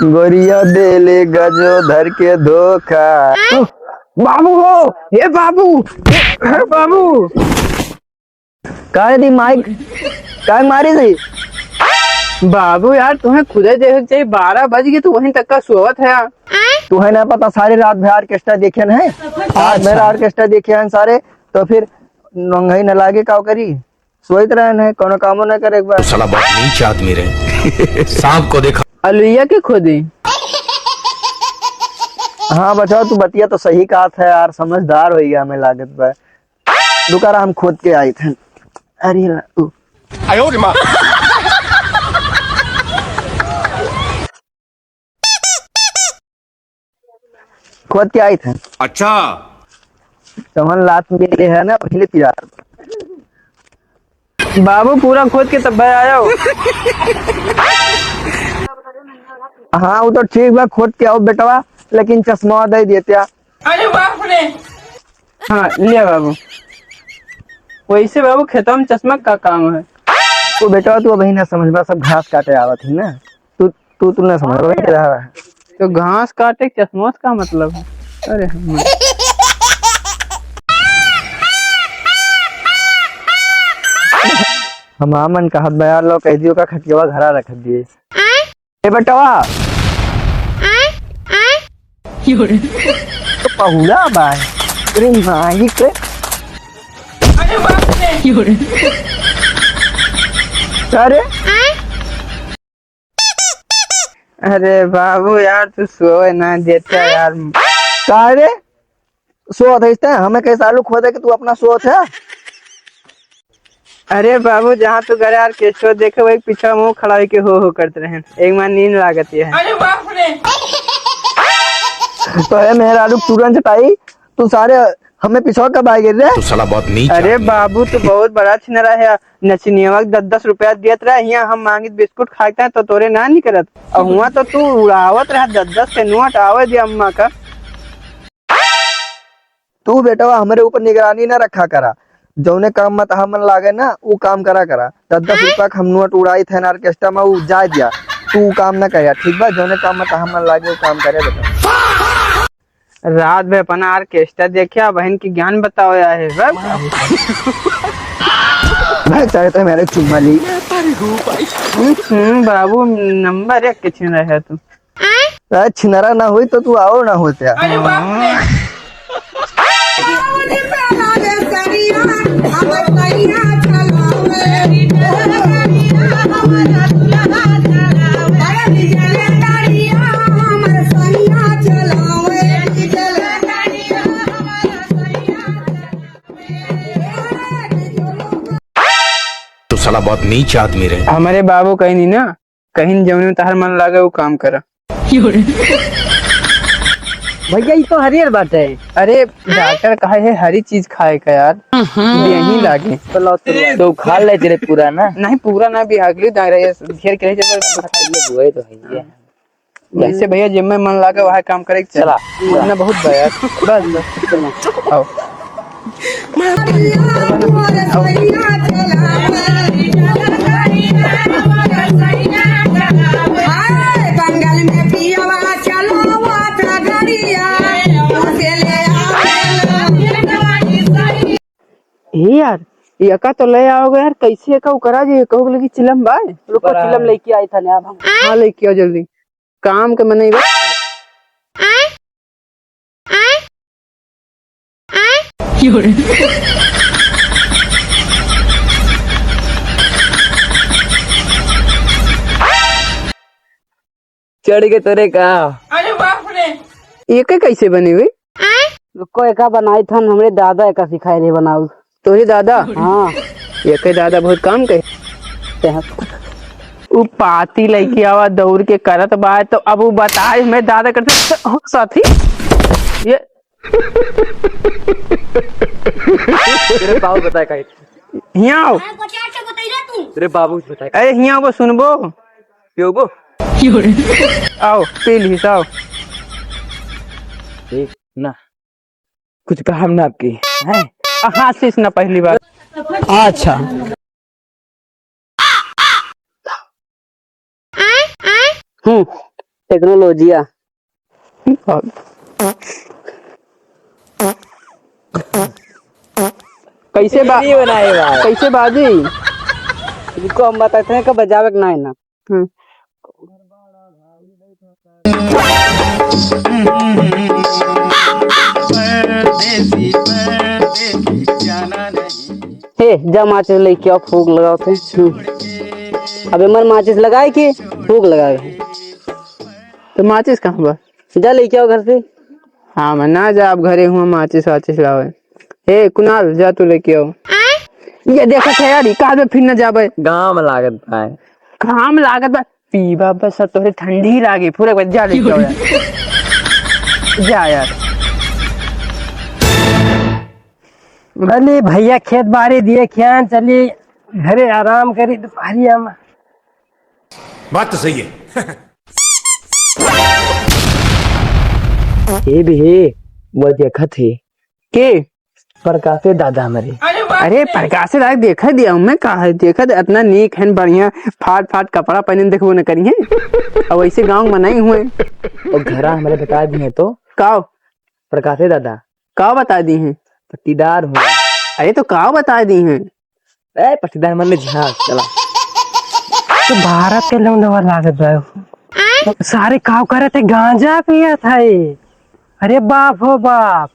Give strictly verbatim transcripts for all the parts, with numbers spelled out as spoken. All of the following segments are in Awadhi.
गोरिया देले गजो धर के धोखा। बाबू हो, ए बाबू, ए, ए बाबू। काहे दी माइक? काहे मारी दी? बाबू यार, तुहें खुदे देखे के चाहिए, बारह बज गए, तू वहीं तक का सोवत है यार। तुहें ना पता, सारी रात भर ऑर्केस्ट्रा देखे न है। रात भर अच्छा। ऑर्केस्ट्रा देखे हैं सारे, तो फिर नंगई न लागे, का करी? सोइत रहन है, कोनो कामो न करे एक बार। तो साला बहुत नीच आदमी रहे। सांप को देखा। अलुइया के खोदी। हाँ बचाओ, तू बतिया तो सही कहत है यार, समझदार होइ गया हमें लागत बा। रुका रहा, हम खोद के आइत हैं। अरे ला, उ। आयो रे माँ। खोद के आइत हैं। अच्छा। चमन लात में ये है ना, पहले पिया। बाबू पूरा खोद के तब भाई आयो। हाँ, वो तो ठीक बा, खोद के आओ बेटवा, लेकिन चश्मा दे देते। अरे बाप रे। हाँ, लिया बाबू। वैसे बाबू, खेतवा में चश्मा का काम है? वो बेटवा, तू अबही ना समझबा, सब घास काटे आवत ही ना। तू, तू, तू ना समझबा, के रहा है। तो घास काटे के चश्मा से का मतलब है? अरे हम हम आमन कहत बा यार, लो कह दियो का खटियावा घरा रख दिए। ए बेटवा। आय, आय। तो पहुड़ा बा। अरे माई के। अरे बाप रे। अरे। आय। अरे बाबू यार, तू सोए ना देता यार। का रे? सोत है, हमें कैसे आलू खोदे कि तू अपना सोत है? अरे बाबू, जहाँ तू गड़े ऑर्केस्ट्रा देखे, वही पीछे मुँह खड़ा होके हो हो करत रहे। एक मार नींद लागत है। अरे बाप रे। तो है मेहरारू तुरंत चटाई, तू सारे हमें पीछे कब आ गए रे? तू साला बहुत नीच अरे आदमी है। बाबू, तू बहुत बड़ा छिनरा है। नचनियवा के दस दस रुपया दियत रहे, हियाँ हम मांगित बिस्कुट खाते हैं तो तोरे ना निकरत। और हुआ तो तू उड़ावत रहा दस दस के नोट आवे दे अम्मा का। तू बेटवा हमरे ऊपर निगरानी ना रखा करा, जौने काम में तहा मन लागे ना ऊ काम करा करा। दस दस रुपया के हम नोट उड़ाई थे ना ऑर्केस्ट्रा में, ऊ जाए दिया, तू ऊ काम ना करिया, ठीक बा? जौने काम में तहा मन लागे ऊ काम करे बेटा। रात में अपना ऑर्केस्ट्रा देखिया, बहन की ज्ञान बताओ यार, है सब। भाई चाहे तो मेरे चुम्मा ली। हम्म, बाबू नंबर एक के छिन रहे तू। अरे छिनरा ना होई तो तू आओ ना होते। अरे बाप रे। तू साला बहुत नीच आदमी रहे। हमारे बाबू कहीं नहीं ना, कहीं जौने में तहार मन लागे वो काम करा। भैया, ई तो हरियर बाटे। अरे, डॉक्टर कहा है हरी चीज खाए का यार, हम्म। देही लागे। तो लो, तो लो। तो खा ले तेरे पूरा ना। नहीं, पूरा ना भी अगली दाई रही है, घेर के रही जब ये बुआई तो है ये। जैसे भैया जिम में मन लागे वहाँ काम करे के चला। चला। इतना बहुत बा यार। बस, बस, चलो। आओ। हे यार, एका तो ले आओगे यार, कैसे एका उकरा जी, कहू लगी चिलम बा, रुको, चिलम लेके आई था ना, हाँ, लेके आओ जल्दी। काम के मनई बा। चढ़ के तोरे का? अरे बाप रे। एके कैसे बनी हुई? रुको, एका बनाई थन, हमरे दादा एका सिखाए रहे बनाऊ। तोरे दादा? हाँ। एके दादा बहुत काम कहे। उ पाती लइके आवा दौड़ के करत बा, तो अब उ बताए हमें दादा करते, हो साथी, ये तेरे बाबू बताए का? हियाँ आओ। हाँ, गोटिया से बताई रे तू। तेरे बाबू बताए का? अरे हियाँ आओ, सुनबो। पियोबो? आओ, पी ली, आओ। ठीक ना। कुछ कहा हम ना आपकी, हैं? हाँ, शीश ना पहली बार। अच्छा। हम्म। टेक्नोलॉजिया। कैसे बा-, कैसे बाजी? रुको, हम बताते हैं कब बजावे के ना है ना। हम्म। हे, जा माचिस लेके आओ, फूंक लगाओ थे। हम्म। अबे मर माचिस लगाए के, फूंक लगाए। तो माचिस कहाँ बा? जा लेके आओ घर से। हाँ, मैं ना जा, अब घरे हुआ माचिस वाचिस लावे। ए, कुणाल, जा तू लेके आओ। ये देखत है यार, ये कहाँ पे फिर न जाबे? घाम लागत बा। घाम लागत बा? पीबा बस, तोहरे ठंडी लागी, पूरा एक बार जा लेके आओ यार। जा यार। अरे भैया, खेत बारी दिए खियान, चली घरे आराम करी, दुपहरिया में। बात तो सही है। ये भी है, वो देखत है। के? प्रकाशे दादा हमरे। अरे प्रकाशे दादा, देखा दिया हूँ मैं, कहा है, देखा दे, इतना नीक है, बढ़िया, फाट फाट कपड़ा पहने, देखबो न करी है। अब ऐसे गाँव में नहीं हुए। और घरा हमरे बता दिए तो। का? प्रकाशे दादा। का बता दी हैं? पट्टीदार हूँ। अरे तो का बता दी हैं? ए, पट्टीदार मन ले जी, हाँ, चला। तो भारत के लौंडवा लागत बा। सारे काव करत है, गांजा पियत है। अरे बाप हो बाप,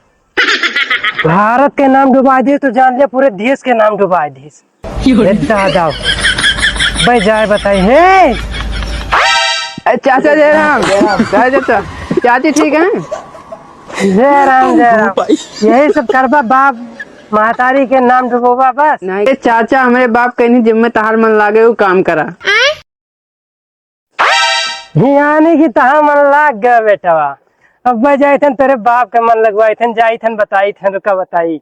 भारत के नाम डुबा दिए तो जान ले पूरे देश के नाम डुबा दिए। ए दादा, भाई जाए बताई हे। ए, चाचा जय राम। जय राम। जय चाचा। चाची ठीक है? जय राम, जय राम। यही सब करबा, बाप महतारी के नाम डुबोबा बस। नहीं, ए चाचा, हमरे बाप कहनी, जिम्मे तहार मन लागे, वो काम करा। हियानी की तहाँ मन लाग गया बेटवा। अब मैं जाइथन तेरे बाप के मन लगवाइथन, जाइथन बताइथन, रुका बताई।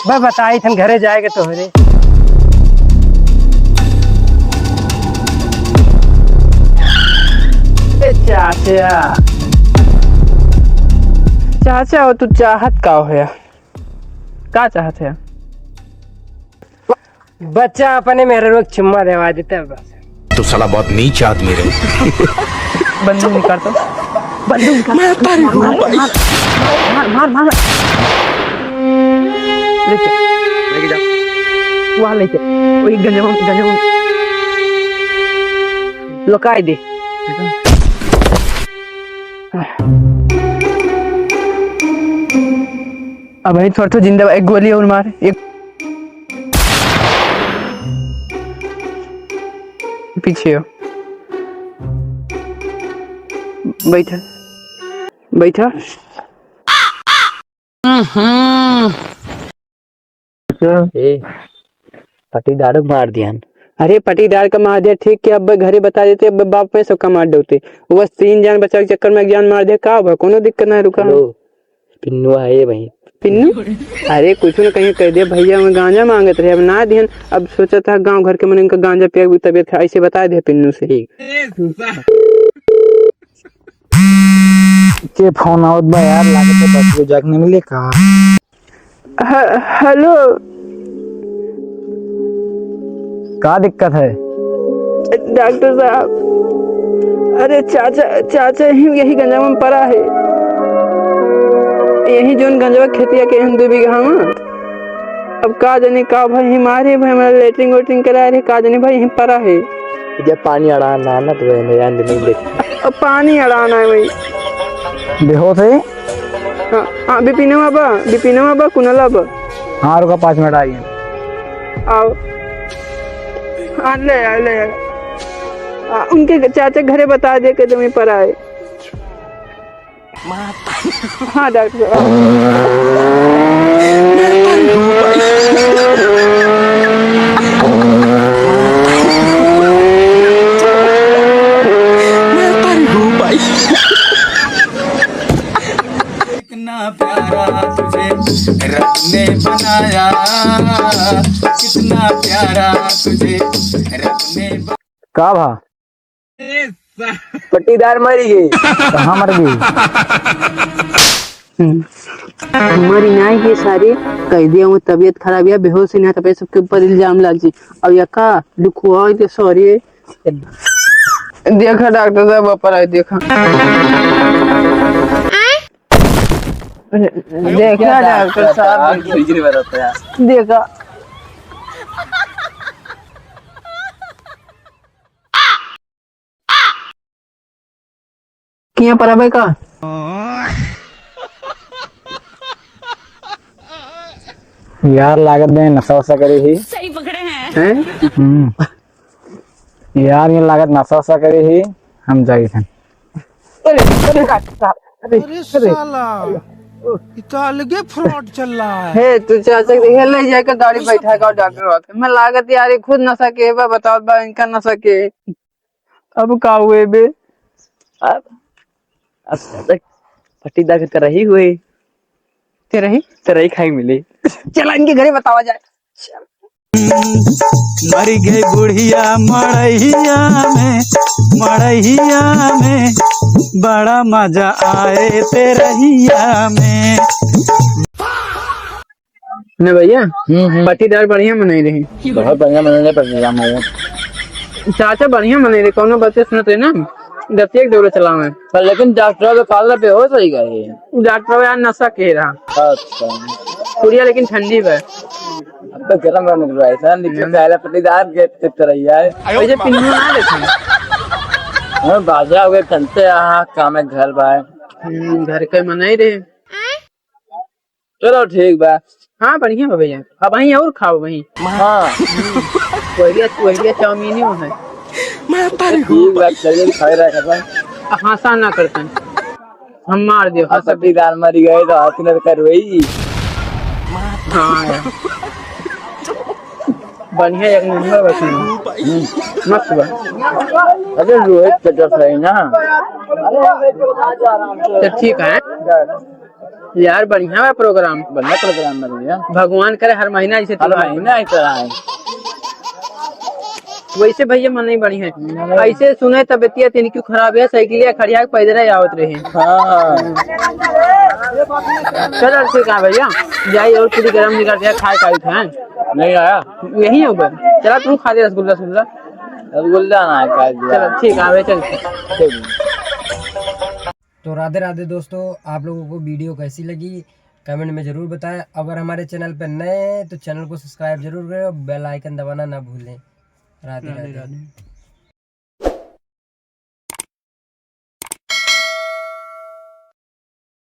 मैं बताइथन घरे जाएके तोहरे। ए चाचा। चाचा, वो तू चाहत का हो यार? का चाहत है? बच्चा अपने मेहररुआ के चुम्मा देवा देता है बस। तो साला बहुत नीच आदमी रहे। बंदूक निकाल तो। बंदूक निकाल। मैं तारी हूँ भाई। मार, मार, मार, मार। लेके। लेके जा। वहाँ लेके। वही गंजवा, गंजवा। लुकाई दे। अब वही थोड़ा, थोड़ा जिंदा बा, एक गोली और मार, एक पीछे हो। बैठा, बैठा। ए, पटीदार के मार दिहन। अरे, पटीदार का मार दिया, ठीक कि अब घरे बता देते, अब बाप में सबका मार देते। वो बस तीन जान बचावे के चक्कर में एक जान मार दिया, का बा? कोनो दिक्कत ना है, रुका। हेलो, पिन्नुआ है ये भाई। पिन्नू? अरे, कुछ ना कहीं कह दे, भैया में गांजा मांगत रहे, अब ना दिहन। अब सोचा था गांव घर के मन इनका गांजा पिया, तबीयत खराब, ऐसे बता दे पिन्नू से। ठीक। के फोन आवत बा यार, लागत है बस वो जाके नहीं मिले का? ह-, हेलो। का दिक्कत है? डॉक्टर साहब, अरे चाचा, चाचा ही यही गंजवा में पड़ा है, यही जोन गंजवा खेतिया के हम दो बीघा में। अब का जानी का भाई, ही मारे भाई, हमारा लेटरिन वेटरिन करा रहे, का जानी भाई, यहीं पड़ा है। जब पानी अड़ा ना, ना तो वही मेरे अंदर नहीं देख। अब पानी अड़ाना है भाई। बेहोश है? हाँ, हाँ, बिपिनवा बा, बिपिनवा बा, कुनला बा। हाँ, रुका, पाँच मिनट आ गए। आओ। हाँ, ले आ, ले आ। आ, उनके चाचा घरे बता दे के जमीन पर आए। हाँ, डॉक्टर साहब। कितना प्यारा तुझे रब ने बनाया, कितना प्यारा तुझे रब ने बना- का भा? पट्टीदार मरी गई। कहाँ मर गई? हम्म। मरी नाई है सारी, कह दिया वो तबीयत खराब या बेहोश है ना, तबीयत सबके ऊपर इल्जाम लाग जी। अब या का दुख हुआ हो तो सॉरी। देखा डॉक्टर साहब, ऊपर आए, देखा। देखा डॉक्टर साहब, देखा। किहाँ पर हवे का? यार, लागत में नशा वशा करी ही। सही पकड़े हैं। हैं? हम्म। यार, ये लागत नशा वशा करी ही, हम जाई थे। अरे, अरे, डॉक्टर साहब, अरे, अरे अरे। साला, ये तो अलगे fraud चल रहा है। हे, तू चाचा के देखे ले जाके गाड़ी बैठा का डॉक्टर आके। मैं लागत यार, ये खुद नशा के बा, बताओ बा, इनका नशा के। अब का हुए बे? अब, अब तक पट्टीदार के तरही हुए। तेरही? तेरही खाई मिली। चला, इनके घरे बतावा जाए। मर गई बुढ़िया मड़ैया में, मड़ैया में, बड़ा मजा आए तेरहिया में। ने भैया, हम्म, हम्म। पट्टीदार बढ़िया मनई रही। बहुत बढ़िया मनई रहे पट्टीदार मनई। चाचा बढ़िया मनई रहे, कौनो बात सुनत रहे ना, गति एक दौरे चलावे। पर लेकिन डॉक्टर के काल बेहोश हो गए। डॉक्टर यार नशा के रहा। अच्छा। पुड़िया लेकिन ठंडी बा। अब तो गरम रहने के बाद ऐसा नीचे हम्म। पहले पट्टीदार के तरह ही है। वैसे पिन्हू ना देखे। हाँ, बाजा हो गए, चलते हैं, हाँ, काम है, घर बा। हम्म, घर के मनई रहे। चलो ठीक बा। हाँ, बढ़िया बा भैया। अब वहीं और खाओ वहीं। हाँ। कोयलिया, कोयलिया चाउमीन ही है। ठीक बा, चलिए खाए रहा खत्म। हंसा ना करते हैं। हम मार दियो, अब हंसा। पट्टीदार मरी गए तो हाथ में कर वही। हाँ यार। बढ़िया एक नंबर बा। हम्म। मस्त बा। अरे रोहित चटर सही ना। तो ठीक है। यार, बढ़िया बा program। बढ़िया program बा भैया। भगवान करे हर महीना ऐसे हर त्योहार महीना ऐसा आए। वैसे भैया मन नहीं बढ़िया है। नहीं। ऐसे सुने तबियतिया तीन क्यों खराब है, साइकिलिया खड़िया के पैदल ही आवत रहे। हाँ। चलो ठीक है भैया, जाइए और पूरी गरम निकाल दिया, खाए खाए थे। नहीं आया। यही होगा। चला तू खा ले रसगुल्ला, रसगुल्ला। रसगुल्ला ना खाए। चलो ठीक है, चल। ठीक। तो राधे राधे दोस्तों, आप लोगों को video कैसी लगी comment में ज़रूर बताएं। अगर हमारे channel पर नए हैं तो channel को subscribe ज़रूर करें और bell icon दबाना ना भूलें। राधे राधे राधे। राधे।